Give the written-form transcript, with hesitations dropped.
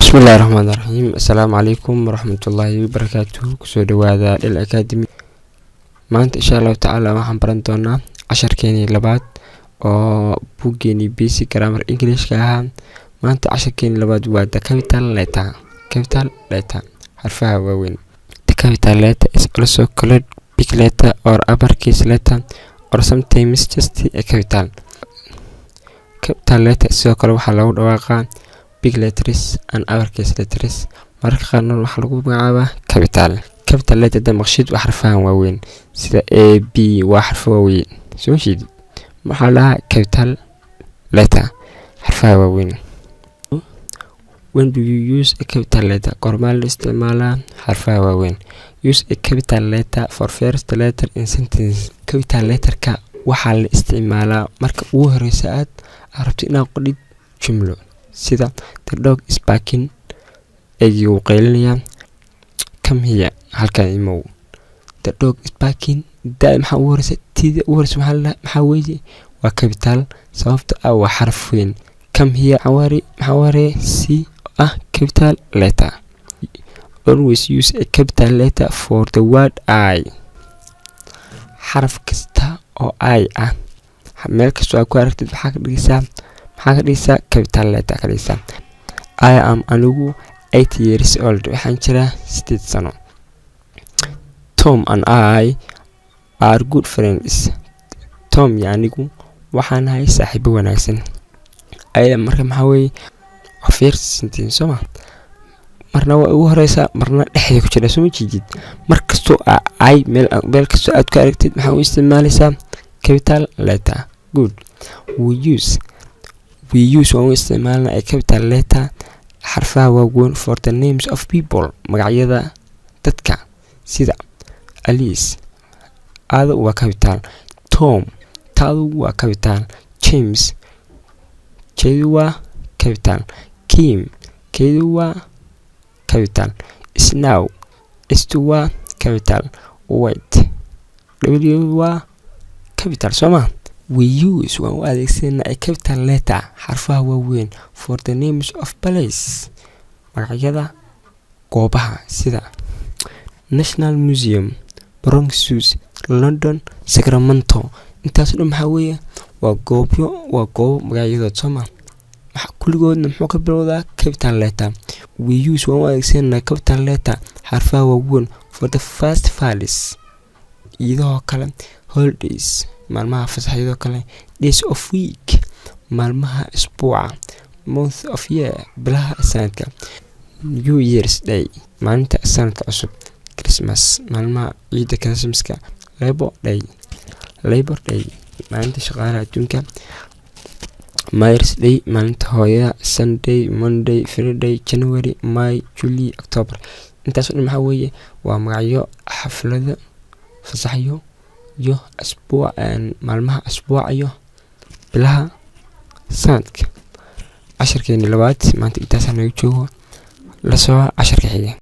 Bismillahi Raxmaani Raxiim. Assalaamu calaykum waraxmatullaahi wabarakaatuhu. Kusoo dhawaada Dhil Academy. Maanta, insha Allahu tacaala, waxaan baran doonaa casharkeenii labaad oo buuggeenii Basic Grammar Englishka ahaa. Maanta casharkeenii labaad waa the capital letter. Capital letter, xarfaha waaweyn. The capital letter is also called big letter or uppercase letter or sometimes just a capital. Capital letter sidoo kale waxaa lagu dhawaaqaa big letters and uppercase letters, mararka qaarna waxaa lagu magacaabaa capital. Capital letter haddaad maqshid, waa xarfahan waaweyn sida A, B, waa xarfo waaweyn, soo ma jeedid? Waxaa la dhahaa capital letter, xarfaha waaweyn. When do you use a capital letter? Goormaa la isticmaalaa xarfaha waaweyn? Use a capital letter for first letter in sentence. Capital letterka waxaa la isticmaalaa marka ugu horeysa aad rabto inaad qodhid jumlo, sida "The dog is barking", eygii wuu qaylinayaa. "Come here", halkan imow. "The dog is barking", da maxaa ugu horeysa? Tida ugu horeysa maxaa la maxaa weeye? Waa capital, sababta ah waa xaraf weyn. "Come here" maxaa waree? C ah, capital letter. Always use a capital letter for the word "I". Xaraf kasta oo "I" ah, meel kastoo aad ku aragtid, maxaa ka dhigaysaa? Capital letter ka dhigaysaa. I am, anigu, 8 years old, waxaan jiraa 8 sano. Tom and I are good friends. Tom iyo anigu waxaan nahay saaxiibo wanaagsan. Ayada marka maxaa weeye? Waa first sentence, soo ma? Marna waa ugu horeysaa, marna dhexda ku jira, soo ma jeedid? Mar kastoo I meel kastoo aad ku aragtid, maxaa u isticmaalaysaa? Capital letter. Good. We use, waan u isticmaalnaa, a capital letter, xarfaha waaweyn, for the names of people, magacyada dadka, sida Alice, A-da waa capital; Tom, T-du waa capital; James, J-du waa capital; Kim, K-du waa capital; Snow, S-tu waa capital; White, W waa capital, soo ma? We use, waan u adeegsanaa, a capital letter, xarfaha waaweyn, for the names of place, magacyada goobaha, sida National Museum, Bronx Zoo, London, Sacramento. Intaas dhan maxaa weeye? Waa goobyo, waa goobo magacyadood, soo ma? Kulligoodna muxuu ka bilowdaa? Capital letter. We use, waan u adeegsanaa, capital letter, xarfaha waaweyn, for the festivals, ciidahoo kale; holidays, maalmaha fasaxyadoo kale; days of week, maalmaha isbuuca; month of year, bilaha sanadka; New Year's Day, maalinta sanadka cusub; Christmas, maalmaha ciidda Christmaska; Labor Day, Labor Day, maalinta shaqaalaha adduunka; Mother's Day, maalinta hooyada; Sunday, Monday, Friday, January, May, July, October. Intaas o dhan maxaa weeye? Waa magacyo xaflado, fasaxyo iyo asbuuc, maalmaha asbuuca iyo bilaha sanadka. Casharkeeni labaad maanta intaasaa naga joogo. La soco casharka xiga.